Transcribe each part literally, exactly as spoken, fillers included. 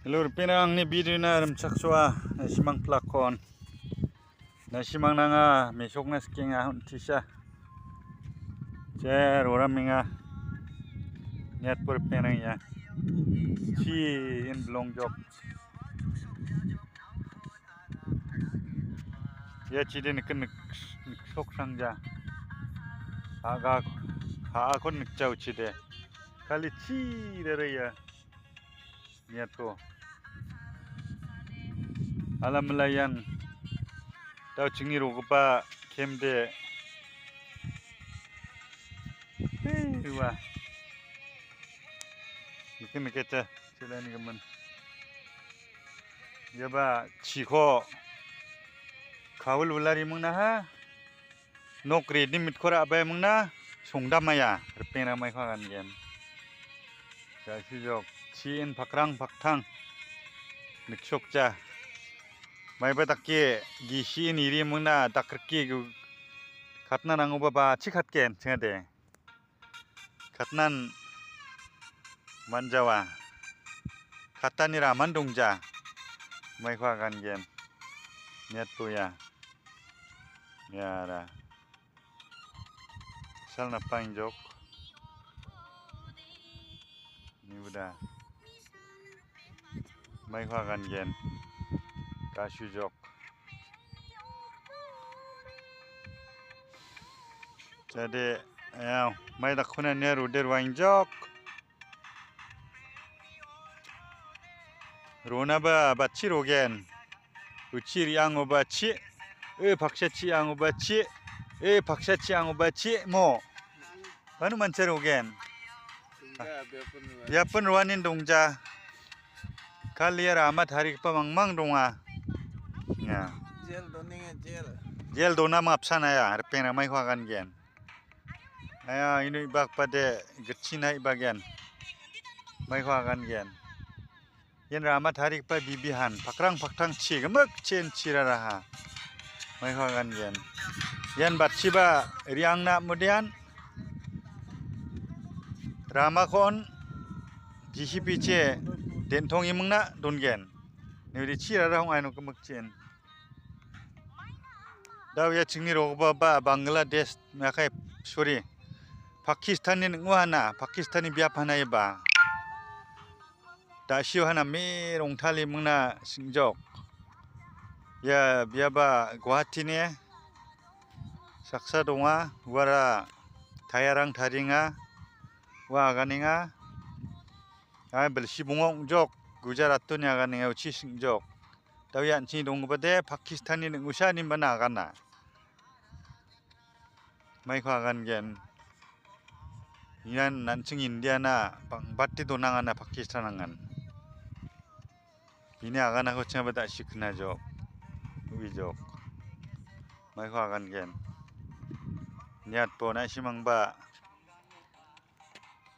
Hello, ripeng, angni videona rimchaksoa, nasimang plakon. Nasimang nanga mesokna sikenga, hon·tisa. Che roramenga. Niatpor penang ia. Chi in belong jok. Ia chide nik-, nik-, niksoksangja. Aga, ha akon nikjau chide. Kali chi rere ia. Niatko. Alamala ian dao chingni rogipa kemde. Hei, ua. Nike, nikete, chilani gimin. Iaba chiko kawil wilari mingna ha. Nok ready mitkora abai mingna songdamaya, ripeng ramai kha gangen. Jasijok, chi in pakrang paktang. Niksokja. Maiba dake, gisi in iri mingna dakrike gu-, katna nangoba ba chi katken, chingade. Katnan manjawa. Katani raman dongja. Mai kha gangen. Niatpuya. Yara. Sal napang jok. Ni udah. Mai kha gangen. Kasu jok. Jadi, ya, mai dakuna ne ruder wang jok. Rona ba, ba chi rogen. Uchi riango ba chi. E paksa chi ango ba chi. E paksa chi ango ba chi mo. Banu mancha rogen. Biapun ruanin dongja. Kaliara amat hari kepa mangmang donga. Ya. Jel doninge jel. Jel dona mapsan aya, ripeng ramai kha gangen. Aya, inu ibak pade gechinai bagen. Mai kha gangen. Ian rama tarikba bibihan, pakrang paktang chi, gimik chin chiraraha. Mai kha gangen. Ian batchiba riangna mudian. Ramakon J C B che dentong imungna dongen. Nuri chirara hong aino gimik chin. Dau ia chingni rogipa ba Bangladesh, nakai, sorry, Pakistan ni ning·o hana, Pakistan ni biap hana iba. Da·sio hana me rongtale mingna singjok. Ia biaba Guwahati ni saksa donga, uara tayarang tarienga, ua aganenga. Ai bilsi bonga ong·jok, Gujarat-o ni aganenga uchi singjok. Dau ia an·ching donggipade Pakistan-ni ning·osa nimba nagana. Maiko agangen. Ian an·ching India-na bang·bate donangana Pakistan angan. Bini aganako chingaba da·si knajok, uijok. Maiko agangen. Niatbo na·simangba.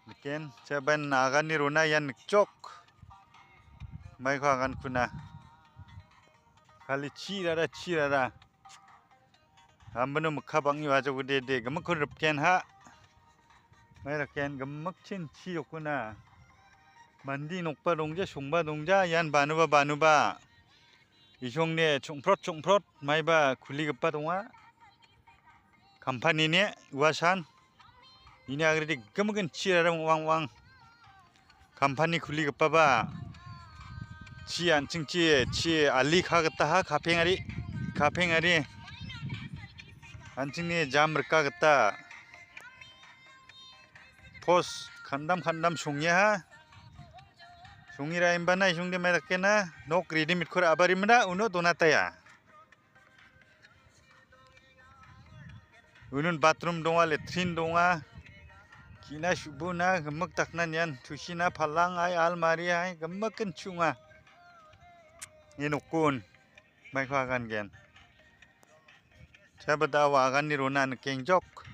Niken, chaban agani rona ian nikjok. Maiko agan kuna. Kali chirara, chirara. Ambano mikka bang·e wajok de, de, gimikkon ripken ha. Mai raken gimikchin chi rokona. Mandi nokba dongja, songba dongja, ian banuba, banuba. Isongni chongprot, chongprot, maiba kuligipa donga. Kampanini uasan. Ini agrede gimikin chirara wang, wang. Kampani kuligipaba. Chi an·chingchi, chi ali ka gita ha, kapengari, kapengari. An·chingni jam rika gita. Pos kandam, kandam songya ha. Songira imbana isongde mai dakena. Nok ready-made-ko ra·barimna, uno donataya. Unun bathroom donga, latrine donga. Ki·na su·buna gimik dakna nian tusina palang ai almari ai gimikin chunga. Ia nokon maiko agangen. Chaba da·o aganni rona nikengjok.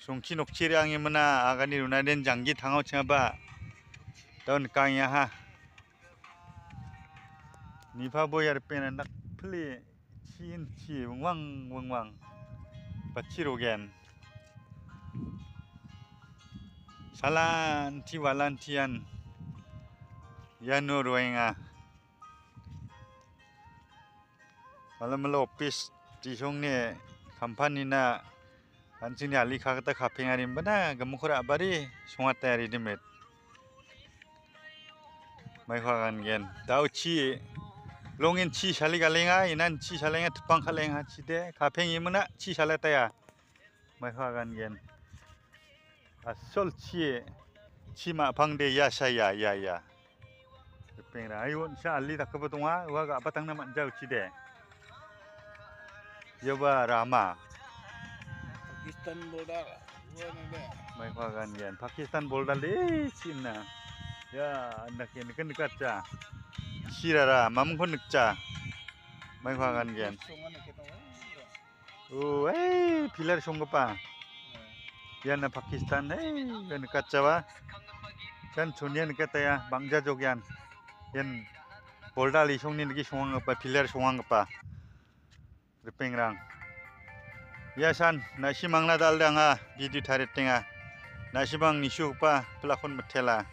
Songchi nokchi re·angimina agani rona den janggi tangao chingaba. Da·o nikangengaha. Nipa boyar pena nakpli chin chi wingwang wingwang. Bachi rogen. Salanti walantian. Iano roenga. Malamala opis disongni kampanina an·chingni alika gita kapengarimba na gimikko ra·bari songate readymade. Maiko agangen. Dao chi, longin chi sali galenga, inan chi salenga, tepang kalenga, chide, kapeng imina, chi saletaya. Maiko agangen. Asol chi, chi ma·pangde, ya sa, ya, ya, ya. Ripengrang, ayo, sa ali dakgipa donga, ua ga·batangna man·ja uchide. Iaba rama. Pakistan border. Ua nade. Maiko agangen. Pakistan border de china. Ya, andake nika nikatja. Chirara, mamungko nikja. Maiko agangen. Songan nike tongo. Oh, eh, pillar songgipa. Iana Pakistan, eh, ia nikatjaba. Ian chonia nikataya, bang·jajok ian. Ian border lisongni nike songanggipa, pillar songanggipa. Ripengrang. Ia san, na·simangna dal·de anga video tariatenga. Na·simang nisugipa pilakon mitela.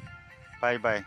Bye bye.